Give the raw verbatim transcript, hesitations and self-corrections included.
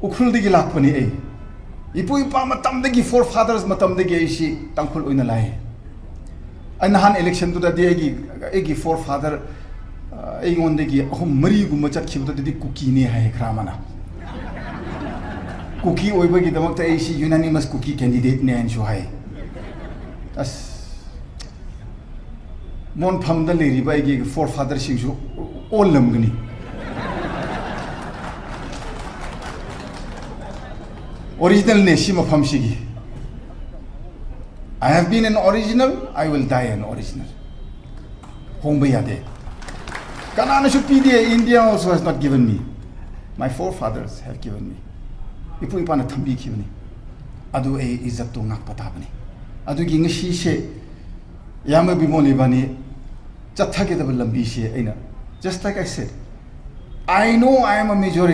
Ukhrul dagi lākpani ai. Ipu ipa matamdagi, forefathers matamdagi aishi Tangkhul eina lāi. Ai nahān election tungda di aigi, aigi forefather, uh, aingondagi ahum marigumba chatkhiptadi Kuki ne hai khara mana. Kuki oibagi damakta aishi unanimous Kuki candidate ne anchu hai. As Mon phamda leiriba aigi forefather singsu olam gani. Original ne shi mafam shigi. I have been an original, I will die an original. Hongba yade. Kanana shu pide, India also has not given me. My forefathers have given me. Ipu ipana thambi khibani. Adu ai izat tu ngak pata bani. Adu gi ngashi she Yama Bimol ibani, chatha ke tabal lambi she aina. Just like I said, I know I am a majority.